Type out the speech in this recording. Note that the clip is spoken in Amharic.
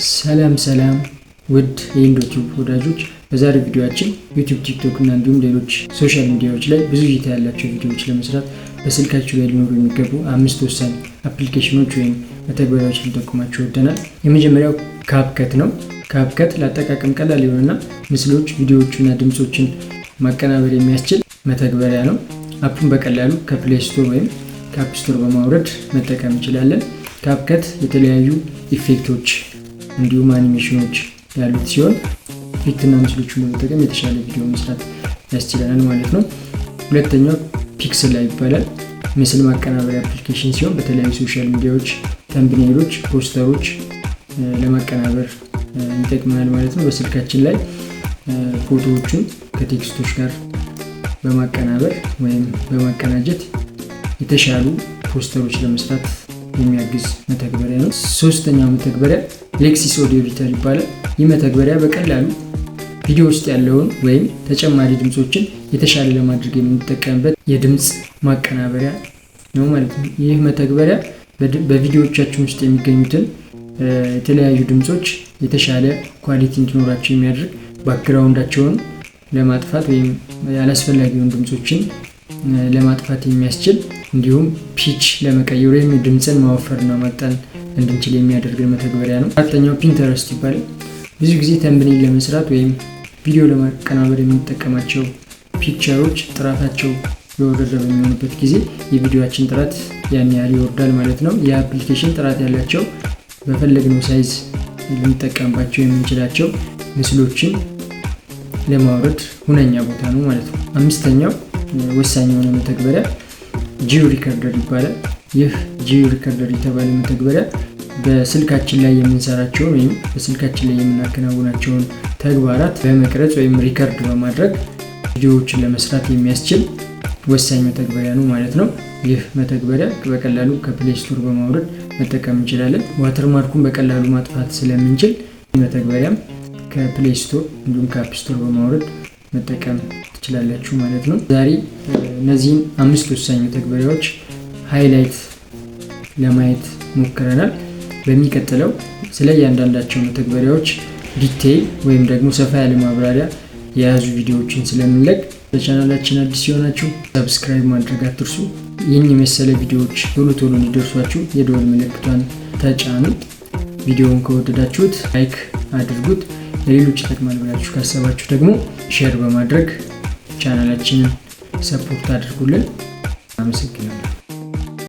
ሰላም ሰላም ውድ የኢንዶቲዩብ ወዳጆች፣ በዛሬው ቪዲዮአችን ዩቲዩብ፣ ቲክቶክ እና እንዲሁም ሌሎች social media ዎች ላይ ብዙ እይታ ያላቸው ቪዲዮዎች ለመስራት በስልካችሁ ላይ ሊኖሩ የሚገቡ አምስት ወሳኝ application ኖች ወይም መተግበሪያዎች ልንጠቁማችሁ ወደናል። የመጀመሪያው CapCut ነው። CapCut ለአጠቃቀም ቀላል የሆነና ምስሎች፣ ቪዲዮዎችና ድምፆችን ማቀናበር የሚያስችል መተግበሪያ ነው። App ኡን በቀላሉ ከ Play Store ወይም ከ App Store በማውረድ መጠቀም እንችላለን። CapCut የተለያዩ effect ኦች እንዲሁም አኒሜሽኖች ያሉት ሲሆን effect ና ምስሎችን በመጠቀም የተሻለ ቪዲዮ መስራት ያስችለናል ማለት ነው። ሁለተኛው Pixlr ይባላል። ምስል ማቀናበሪያ application ሲሆን በተለያዩ social media ዎች thumbnail ኦች፣ ፖስተሮች ለማቀናበር ይጠቅመናል ማለት ነው። በስልካችን ላይ ፎቶዎቹን ከ text ኦች ጋር በማቀናበር ወይም በማቀናጀት የተሻሉ ፖስተሮች ለመስራት የሚያግዝ መተግበሪያ ነው። ሶስተኛው መተግበሪያ Lexis Audio Editor ይባላል። ይህ መተግበሪያ በቀላሉ ቪዲዮ ውስጥ ያለውን ወይም ተጨማሪ ድምፆችን የተሻለ ለማድረግ የምንጠቀምበት የድምፅ ማቀናበሪያ ነው ማለት ነው። ይህ መተግበሪያ በቪዲዮዎቻችን ውስጥ የሚገኙትን የተለያዩ ድምፆች የተሻለ quality እንዲኖራቸው የሚያደርግ፣ background ኣቸውን ለማጥፋት ወይም ያላስፈላጊውን ድምፆችን ለማጥፋት የሚያስችል፣ እንዲሁም pitch ለመቀየር ወይም ድምፅን ማወፈርና ማቅጠን እንድንችል የሚያደርግን መተግበሪያ ነው። አራተኛው Pinterest ይባላል። ብዙ ጊዜ thumbnail ለመስራት ወይም ቪዲዮ ለማቀናበር የምንጠቀማቸው picture ኦች ጥራታቸው የወረደ በሚሆንበት ጊዜ የቪዲዮአችን ጥራት ያን ያህል ይወርዳል ማለት ነው። የ application ጥራት ያላቸው፣ በፈለግነው size ልንጠቀምባቸው የምንችላቸው ምስሎችን ለማውረድ ሁነኛ ቦታ ነው ማለት ነው። አምስተኛው ወሳኝ የሆነ መተግበሪያ Geo Recorder ይባላል። ይህ Geo Recorder የተባለ መተግበሪያ በስልካችን ላይ የምንሰራቸውን ወይም በስልካችን ላይ የምናከናውናቸውን ተግባራት በመቅረጽ ወይም record በማድረግ ቪዲዮዎችን ለመስራት የሚያስችል ወሳኝ መተግበሪያ ነው ማለት ነው። ይህ መተግበሪያ በቀላሉ ከ Play Store በማውረድ መጠቀም እንችላለን። Watermark ኡን በቀላሉ ማጥፋት ስለምንችል መተግበሪያም ከ Play Store እንዲሁም ከ App Store በማውረድ መጠቀም ትችላላችሁ ማለት ነው። ዛሬ እነዚህን አምስት ወሳኝ መተግበሪያዎች highlight ለማየት ሞክረናል። በሚቀጥለው ስለ እያንዳንዳቸው መተግበሪያዎች detail ወይም ደግሞ ሰፋ ያለ ማብራሪያ የያዙ ቪዲዮዎችን ስለምንለቅ ለቻናላችን አዲስ ሲሆናችሁ subscribe ማድረግ አትርሱ። ይህን የመሰለ ቪዲዮዎች ቶሎ ቶሎ እንዲደርሷችሁ የደወል ምልክቷን ተጫኑ። ቪዲዮውን ከወደዳችሁት like አድርጉት። ለሌሎች ይጠቅማል ብላችሁ ካሰባችሁ ደግሞ share በማድረግ ቻናላችንን support አድርጉልን። አመሰግናለሁ።